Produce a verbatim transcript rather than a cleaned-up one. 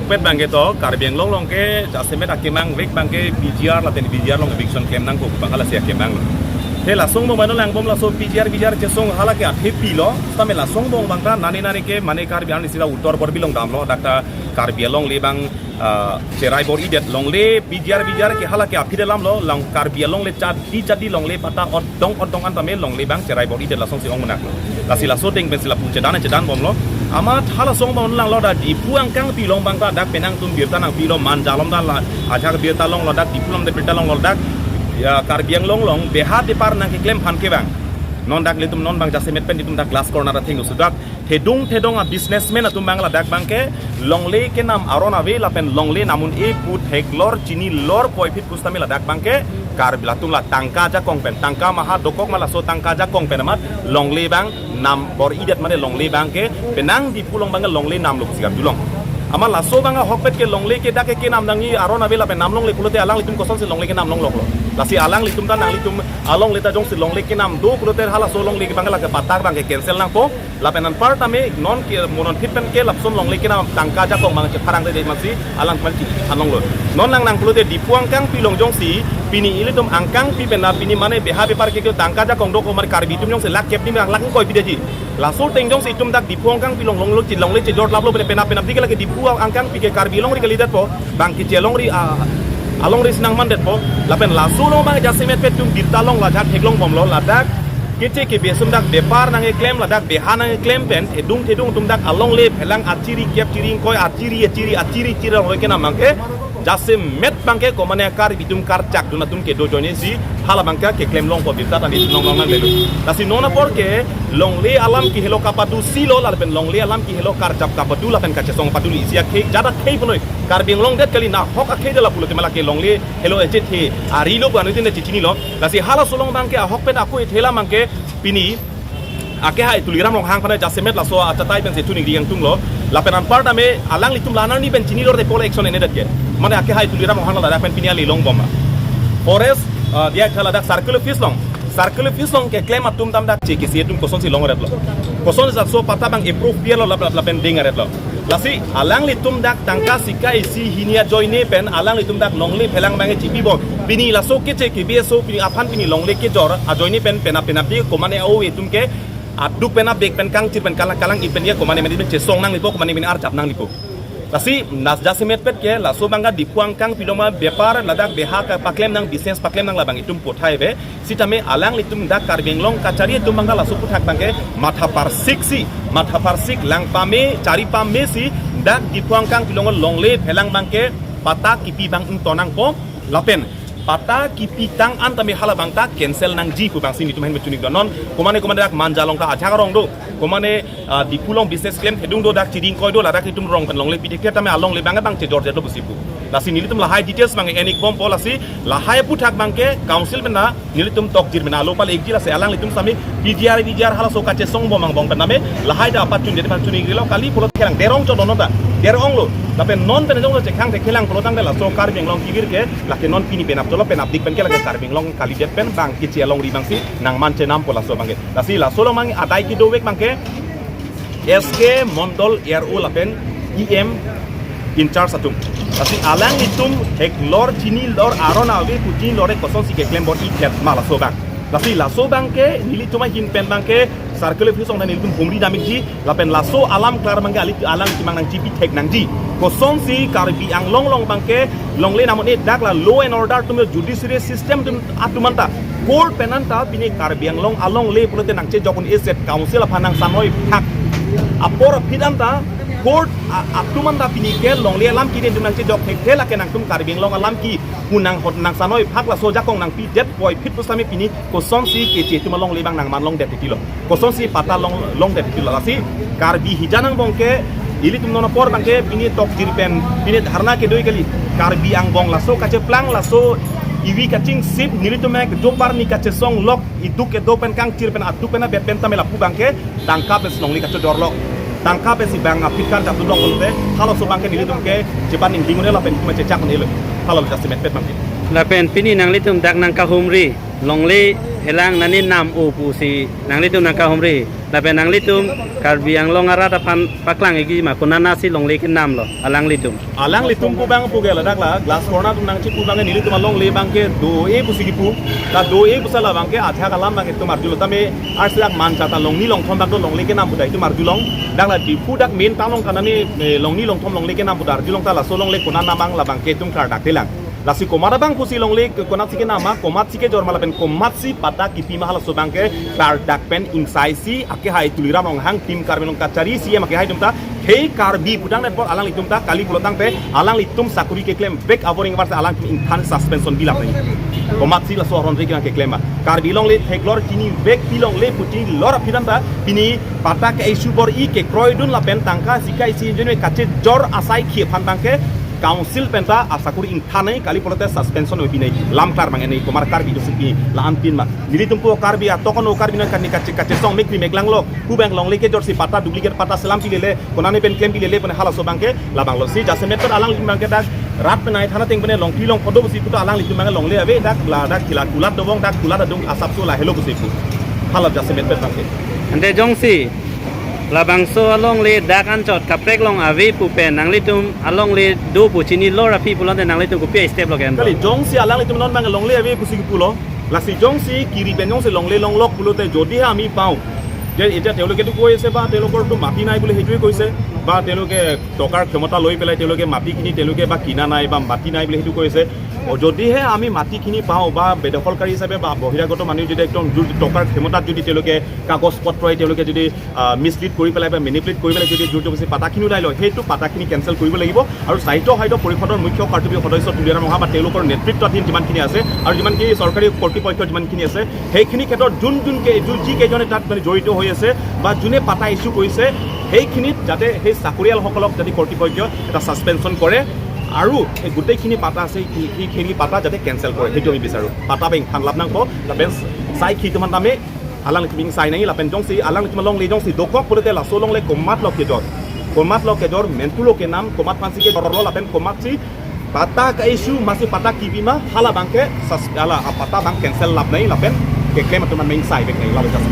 Pet abangke to, Karbi Anglong along ke jasemet akemang vek abangke P G R lapen V G R along eviction klem nangkok abang halasi akemang lo. He lason abang mano langbom laso P G R V G R chesong hala ke athepi lo. Sitame lason abang abang ta nani nani ke mane Karbi Anglong sila utor bor bilong damlo, dak ta Karbi alongle abang, ah, cherai bor-idet, longle P G R V G R ke hala ke aphi alam lo, lang Karbi alongle chadi chadi longle patta odong odong an tame longle abang cherai bor-idet lasonsi ong menak lo. Lasi laso ateng pensi lapu chedan chedan bomlo. Amat halason abang langlo, dak Diphu angkangpi along abang ta dak penang atum birta nangpilo, Manja along ta la, ajak birta longlo, dak Diphu along ta birta longlo, dak ya Karbi Anglong along beha bepar nangkeklem aphan ke abang. Non dak ilitum non abang jasemet pen itum dak glass corner atheng usudak thedung thedung a-businessman atum abang ladak abangke longle kenam aron ave lapen longle nam un-e pu theklor chinilor puvoiphit pusitame ladak abangke Karbi latum la tangka ajakong pen, tangka maha dokok ma laso tangka ajakong pen amat longle abang nam bor-idet mane longle abangke penang Diphu along abangke longle nam lo pusi kardulong. Amat laso abang ahokpet ke longle ke dak ke kenam nangji aron ave lapen nam longle pulote alanglitum kosonsi longle kenam longloklo. Lasi alanglitum ta nanglitum alongle ta jongsi longle kenam do pulote halaso longle abangke lake patta abangke cancel nangpo. Lapen anpar tame non ke mo non phit pen ke lapuson longle kenam tangka ajakong abang chepharang de masi alang kemang chi anong lo. Non nang nang pulote Diphu angkangpi along jongsi pini ilitum angkangpi pen na pini mane beha bepar ke ke tangka ajakong dokok mane Karbi atum jongsi lakh kep ni lang lakh ingkoi pidetji. Laso ateng jongsi itum dak Diphu angkangpi along longlo chi longle chejor laplo pen penap penapdik lake Diphu angkangpi ke Karbi alongri kalidetpo, bang keche alongri, ah, alongri si nangmandetpo. Lapen laso along abang jasemet pen itum birta longlo, ajak theklong bomlo, ladak keche kebe atum dak bepar nangkeklem, ladak beha nangkeklem pen thedung thedung atum dak alongle phelang achiri kep chiri ingkoi achiri achiri achiri chiri alongle kenam abangke jasemet abangke komane Karbi atum karchak dun atum kedo ajoinesi hala abangke keklem longpo, birta ta neli long long nanglelo. Lasi non apor ke longle alam ke helo kapadu si lo lapen longle alam ke helo karjap kapadu lapen kachesong padu li isi akhei jada khei punoi Karbi Anglong det kali, nahok akhei de la pulote mala ke longle helo echethe ari lo pu anuttin ne chichinilo. Lasi halaso along abangke ahokpet ako ethela abangke pini akehai Tuliram Ronghang aphan jasemet laso achatai pensi thuning riang tunglo. Lapen anpar tame alanglitum la-an arni pen chinilo de pole action enedet ke. Mane akehai Tuliram Ronghang ladak pen pini ali long bomma. Forest, ah, diak thala dak circle office along. Circle office along keklem atum tam dak che kesi atum kosonsi long retlo. Kosonsi laso patta abang approve pialo lap lap lapen ding retlo. Lasi alanglitum dak tangka sika isi hini ajoine pen alanglitum dak longle phelang abangke chipi bom. Pini laso keche kebe aso pini aphan pini longle kejor ajoine pen penap penapdik komane o itum ke aduk pen abek pen kangchir pen kalang kalang ipen ya komane mane pen chesong nanglipo, komane mane arjap nanglipo. Lasi nas jasemet pet ke laso abangke Diphu angkangpi along ma bepar ladak beha kepaklem nang, business paklem nang labang itum puthai ave. Sitame alanglitum dak Karbi Anglong kachari atum abangke laso aputhak abangke matha parsik si, matha parsik lang pame chari pame si dak Diphu angkangpi along longle phelang abangke patta kipi abang ington nangpo. Lapen patta kipi tang an tame hala abang ta cancel nangji pu abangsi nelitum ahin pen chunik donon. Komane komane dak Manja along ta ajak arong do. Komane, ah, Diphu along business klem thedung do, dak chiri ingkoi do, ladak itum rong pen longle pi thekthe tame alongle abang abang chejor jor do pusi pu. Lasi nelitum lahai details abang en-ik bompo, lasi lahai aputhak abangke council pen na nelitum tokjir pen alo pale-ikji, lasi alanglitum sami P G R V G R halaso kachesong bom angbong pen name lahai ta apatchundet aphan chuning rilo kali pulo kelang derong chodon ta derong lo. Lapen non pen jong lo chekhang te kelang pulo tangte laso Karbi Anglong kivir ke lake non pini penap cholo penapdik pen ke lake Karbi Anglong kalidet pen bang keche alongri abangsi nangman chenampo laso abangke. Lasi laso along mang adai kedo vek abangke S K Mondol R O lapen E M in charge atum. Lasi alanglitum theklor chinilor aron ave pu chinilor e kosonsi keklem bor-idet ma laso abang. Lasi laso abangke nelitum ahin pen abangke circle office along ta nelitum humri dam-ikji lapen laso alam klar abangke alit alang chimang nangchipi thek nangji. Kosonsi Karbi Anglong along abangke longle nam un-e dak la law and order atum judiciary system atum atum anta court pen anta pini Karbi Anglong alongle pulote nangchejok un-e set council aphan nangsanoi phak. Apor aphi anta court a-, atum anta pini ke longle alam kiden atum nangchejok thekthe lake nangtum Karbi Anglong alam ki pu nanghot nangsanoi phak laso ajakong nangpidet puvoiphit pusitame pini kosonsi keche atum alongle abang nangman longdet titilo. Kosonsi patta long, longdet titilo. Lasi Karbi hijan angbong ke ilitum non apor abangke pini tokjir pen pini dharna kedo kali. Karbi angbong laso kacheplang laso ivi kachingsip nelitum ek dopar ni kachesong lok iduk kedo pen kangchir pen aduk pen abet pen tame lapu abangke tangka pensi longle kachojor lok. Tangka pensi bang aphi karjap lok pulote halaso abangke nelitum ke chepan ning dingun elo pen kuma chechak un-elo. Halaso jasemet pet abangke. Lapen pini nanglitum dak nangkahumri longle Helang nani nam o pusi nanglitum nangkahumri. Lapen nanglitum Karbi Anglong arat aphan paklang-ikji ma, konatnasi longle kenamlo alanglitum? Alanglitum pu abang pu ke ladak la glass corner atum nangchipu abang ke nelitum alongle abang ke do-e pusi kipu. Ta do-e pusi la abang ke athak alam abang ke itum arjulo tame arsi dak mancha ta longni longthom abang do longle kenam pu ta itum arjulong. Dak la Diphu dak main town along ta nani, eh, longni longthom longle kenam pu ta arjulong ta laso longle konat nam abang la abang ke itum klardak telang. Lasi komat abang pusi longle konatsi kenam ma, komatsi kejor ma lapen komatsi patta kipi ma halaso abang ke klardak pen ingsaisi akehai Tuliram Ronghang, Team Karbi Anglong kachari C M akehai atum ta khei Karbi putang network alanglitum ta kali pulo tangte alanglitum sakuri keklem vek avoring varsa alangtum ingthan suspension bilap nai. Komatsi laso aron riki nang keklem ma. Karbi longle theklor chinivek pi longle pu chinilor aphi atum ta pini patta ke issue bor-i kekroidun lapen tangka sika isi injun me kachejor asai khei aphan abang ke council pen ta asakuri ingthan nai, kali pulote suspension oi pinai, lam klar mang enai, komat Karbi do si pi la antin ma. Nelitum pu Karbi atokon o Karbi nang kani kache kachesong mekri meklanglo, pu abang longle kejorsi patta duplicate patta selam pilele, konane pen klem pilele, pone halaso abang ke labanglo si jasemet pen alanglitum abang ke dak rat penai thana teng pene longpi longpho do pusi pu ta alanglitum abang ke longle ave dak ladak kila kulat dobong dak kulat adung asapso lahelo pusi pu. Hala jasemet pen abang ke. Ante jongsi labangso alongle dak anchot kaprek along ave pu pen nanglitum alongle do pu chinilor aphi pulote nanglitum kopi step lo ke-en? Kali jongsi alanglitum non abang longle ave pusi kipulo. Lasi jongsi kiri pen jongsi longle longlok pulote যদিহে আমি পাওঁ যে এতিয়া তেওঁলোকেতো কৈ আছে বা তেওঁলোকৰতো মাটি নাই বুলি সেইটোৱে কৈছে বা তেওঁলোকে টকাৰ ক্ষমতা লৈ পেলাই তেওঁলোকে মাটিখিনি তেওঁলোকে বা কিনা নাই বা মাটি নাই বুলি সেইটো কৈছে। অ, যদিহে আমি মাটিখিনি পাওঁ বা বেদখলকাৰী হিচাপে বা বহিৰাগত মানুহ যদি একদম জোৰ টকাৰ ক্ষমতাত যদি তেওঁলোকে কাগজ পত্ৰই তেওঁলোকে যদি মিছলিড কৰি পেলাই বা মেনিপুলেট কৰি পেলাই যদি জোৰ জবৰদস্তি পাতাখিনি ওলাই লয়, সেইটো পাতাখিনি কেঞ্চেল কৰিব লাগিব। আৰু স্থায়িত্ব সাহিত্য পৰিষদৰ মুখ্য কাৰ্যবাহী সদস্য তুলিৰাম ৰংহাং বা তেওঁলোকৰ নেতৃত্বাধীন যিমানখিনি আছে আৰু যিমানখিনি চৰকাৰী কৰ্তৃপক্ষ যিমানখিনি আছে, সেইখিনি ক্ষেত্ৰত যোন যোন কে- যোন যিকেইজনে তাত মানে জড়িত হৈ আছে বা যোনে পাতা ইছ্যু কৰিছে, সেইখিনিত যাতে সেই চাকৰিয়ালসকলক যাতে কৰ্তৃপক্ষই এটা ছাছপেনশ্যন কৰে আৰু এই গোটেইখিনি পাতা আছে, সেই- সেইখিনি পাতা যাতে কেঞ্চেল কৰে, সেইটো আমি বিচাৰোঁ। Patta abang ingthan lap nangpo, lapen sai khi teman tame alanglitum ingsai nai, lapen jongsi alanglitum alongle jongsi dokok pulote laso longle komatlo kejor, komatlo kejor, mentulo kenam, komat aphansi kejorlo lapen komatsi patta ke-issue masi patta kipi ma, hala abang ke sas- hala patta abang cancel lap nai lapen keklem atum an ingsai vek nai, lapen jas-